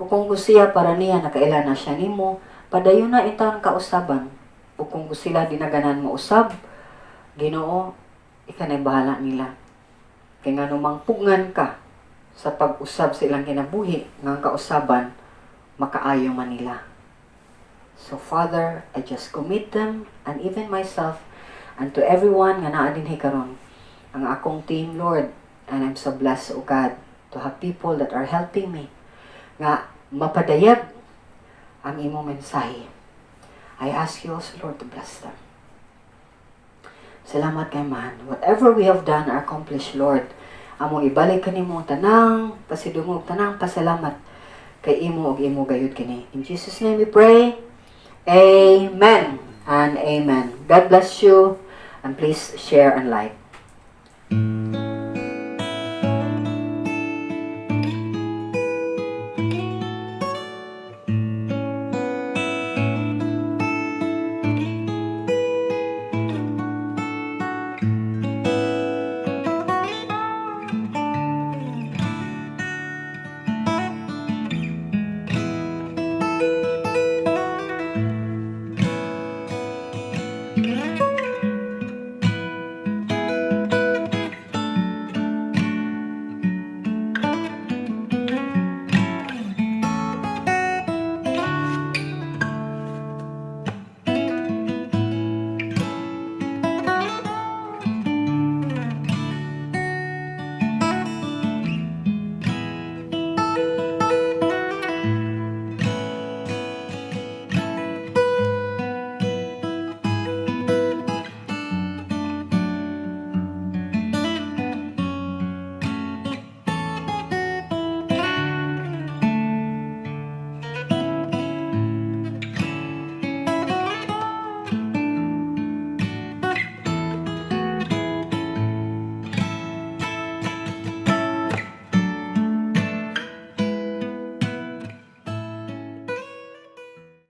O kung gusto siya, para niya nakaila na siya nimo, padayon na intawon kausaban. O kung gusto sila di na ganahan mousab, Ginoo, ikaw na bahala nila. Kay nganong pugngan ka sa pag-usab sa ilang kinabuhi, nga ang kausaban, makaayo man nila. So Father, I just commit them and even myself and to everyone nga naa dinhi karon, ang akong team, Lord, and I'm so blessed, O God, to have people that are helping me nga mapadayag ang imong mensahe. I ask you also, Lord, to bless them. Salamat kay man. Whatever we have done or accomplished, Lord, among ibalik kanimo ang tanang pasidungog, tanang pasalamat kay imo ug imo gayud kini. In Jesus' name we pray. Amen and amen. God bless you. And please share and like.